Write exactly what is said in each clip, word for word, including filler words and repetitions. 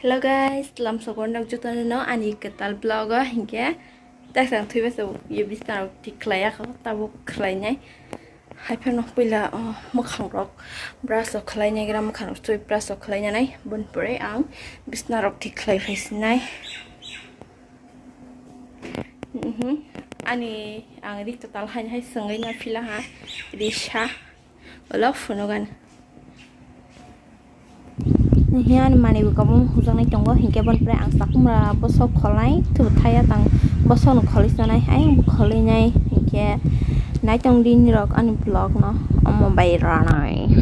Hello guys, lamsok o nok jotono no ani kwtal vlog o hinkhe tak sang thwiba se ye bisna rok thik khlai ya kho, tabuk khlai nai. Hai phano puila o mwkhang rok brush rok khlai nai gra, mwkhang rok toothbrush rok khlai nai, boni pore ang bisna rok thik khlai phai sinai. Mhm. Ani ang ri kwtal hai hai swngwi na phila ha, ri sa. Ulo phunukgani. Hiya ani manwi bo kabung hujaknai tongo, hinkhe boni pore ang chakhumra bosok kholnai, thwbo thaya tang bosokno kholwi sanai, ayang bo kholwi nai, hinkhe naitong di nirok ani vlog no omo bai ranai.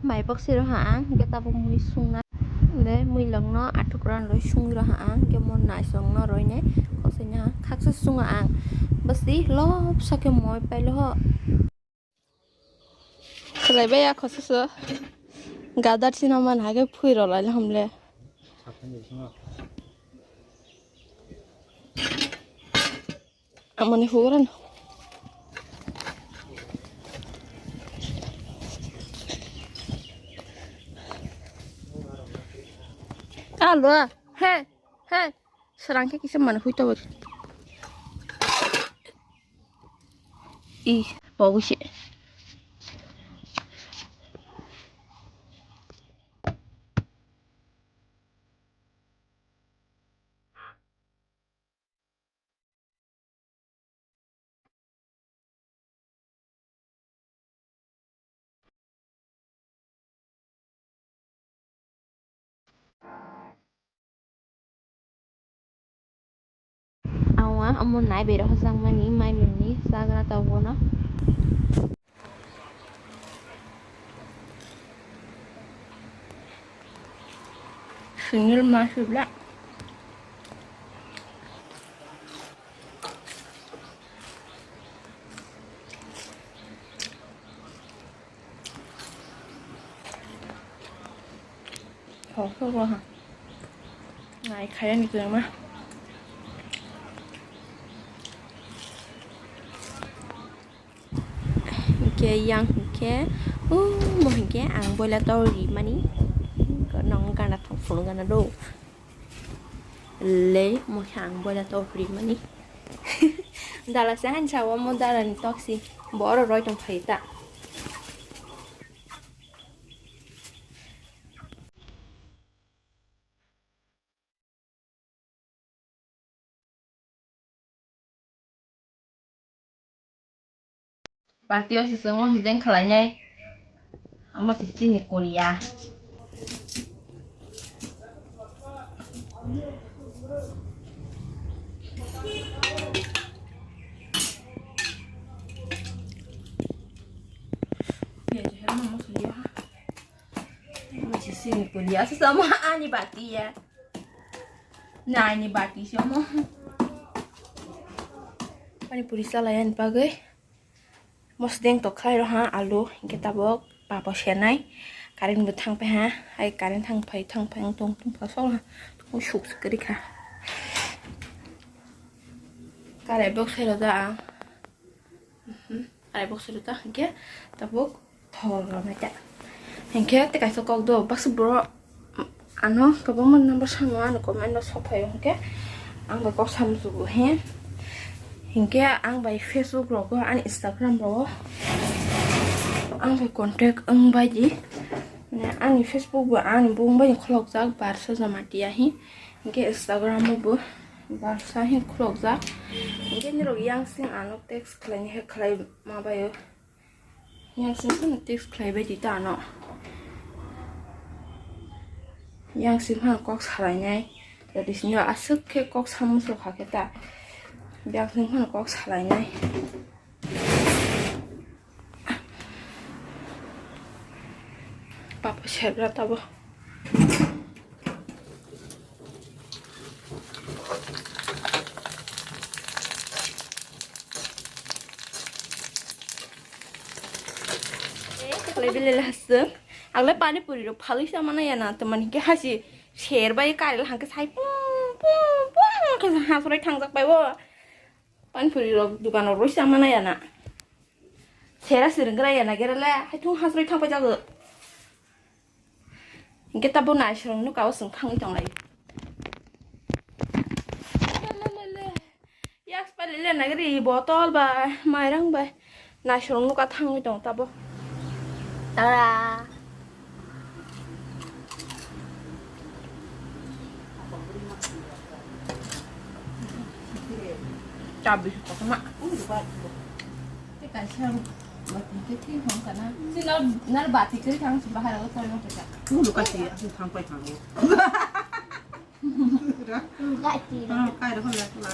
Mai box rw ha ang, hwnkhe tabuk mui sungna. Le mui logno athuk rw rw sungwi rw ha ang, hwnkhe mo naisong no rw nai kosoi no khaksa sungo ang. Bwswi lobsa khe moi pailo ho. Khlai bai ya khosoi so. Gadar sina man hage phui rw lai le hamle. Amoni huran. Alo, he, he. Serang ke kisa mana hui tawar. Ih, bagus sih. Awa omo nai berok hachang mani mai mani chagra tabuk no. Singil ma sibla. Thok thok ha. Nai khaya ni kwma. Hingke yang hingke, uh, mo hingke ang boila tor ri mani. Nong gana thok phuru gana do. Le mo khe ang boila tor ri mani. Dala se han sawo mo dala ni tok si. Boro roi tong phai ta. Party o se chwng o hwnjeng khlainai. Omo se chini Korea. Omo se chini Korea. Asa sama ani bati ya. Nai ni bati se omo. Pani puri salai ani bagwi. Mosdeng tok khlai rw ha alu, hingke tabok papa senai. Current bo thang pai ha, ai current thang pai, thang pai, ang tong tong pa sol ha. Tong suk suk kari kha. Karai bok sai rw da ang. Mhm. Karai bok sai rw da, hingke tabok thor rw nai ta. Hingke te kaisa kok do, baksa bro. Ano kwbangma number samo ano comment o sok phaio, hwnkhe ang bai kok samuchugo he. Hinkhe ang bai Facebook rogo, ani Instagram rogo ang bai contact wng bai di. Mane ani Facebook bo ani bo wng bai ni kholopjak, Barsa Jamatia he. Hingke Instagram o bo baksa hin khulokjak. Hingke nirok yangsing ano text khlaini he khlai ma baio. Yangsing phano text khlai bai di ta ano. Yangsing phano kok salainai. Traditional aswk khe kok samuso kha khe ta. Yangsing phano kok salainai. Papa sebra tabo. Eh, bele le hasung. Agle pani puri ro phalui sa mana ya na to mani ke hasi ser bai karel hangke sai pum pum pum ke hasrai thangjak bai bo. Pani puri rok dukan rok roi sa mana ya na. Sera sirung gra ya na gera le hai thung hasrai thang pai jago. Hingke tabuk naisrwng nukao chwng thangwi tonglai. Lelelele. Yak pai lele nagari botol bai, mairang bai. Naisrwng nuka thangwi tong tabuk. Tara. Chabi kotorma. Kaisa bati ke thang kana. Si nar, nar bati ke thang si bahar ko toy mo ka. Ulu kasi aku thang pai thang. Bati. Ah, kai ro la la.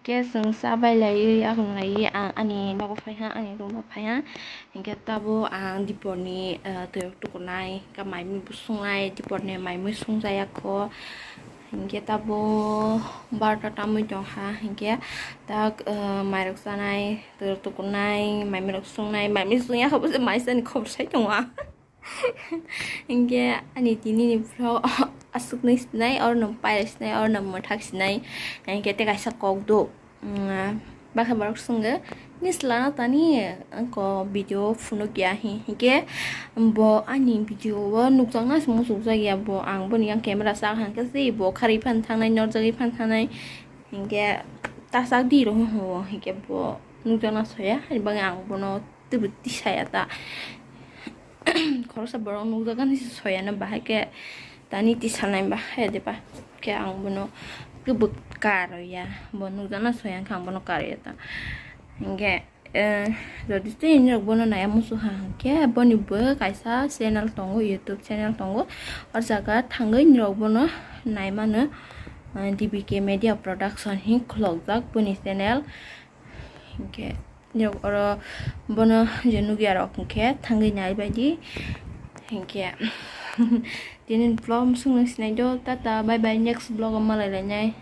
Khe chwng cha bai laiwi, yakung laiwi ang ani nogo phai ha, ani room o phai ha. Hinkhe tabuk ang diporni, ah, twi rok tukunai, khe mai mui bo sungnai, diporni mai mui sungjakya kho. Hinkhe tabuk barota tamwi tong kha, hinkhe tak, ah, mairok chanai, twi rok tukunai, mai mui rok sungnai, mai mui sungya kha bo se mai sani khobor sai tongo ang. Hinkhe ani tini ni vlog aswk nai sinai, oro no pailai sinai, oro no mwthak sinai. Hinkhe tei kaisa kok do, mm, baksa borok swngo, "Ni chwla no tani ko video phunuk ya," hi. Hinkhe bo ani video o nukjakna se muchukjak ya bo, ang boni yang camera chak hang khe se bo kharwi phan thangnai, norjagwi phan thangnai. Hinkhe ta chak di rw hwnwi, hinkhe bo nukjakna soya, haini bagwi ang bono teibo tisaya ta. Khoroksa borok nukjagani se soyano bahai khe tani tisalnai ba hai de ba. Khe ang bono kwbwk karoya, bo nukjakna soya wngkha ang bono karoya ta. Hinkhe, eh, jodi tei norok bono naiya muchung ha hinkhe boni bo kaisa channel tongo, YouTube channel tongo. O jaga thangwi norok bono naimano, eh, D B K Media Production hin khulokjak boni channel. Hinkhe norok oro bono je nukya rok hinkhe thangwi nai bai di. Hinkhe tini vlog swngno sinai do, tata bye bye, next vlog o malai lainai.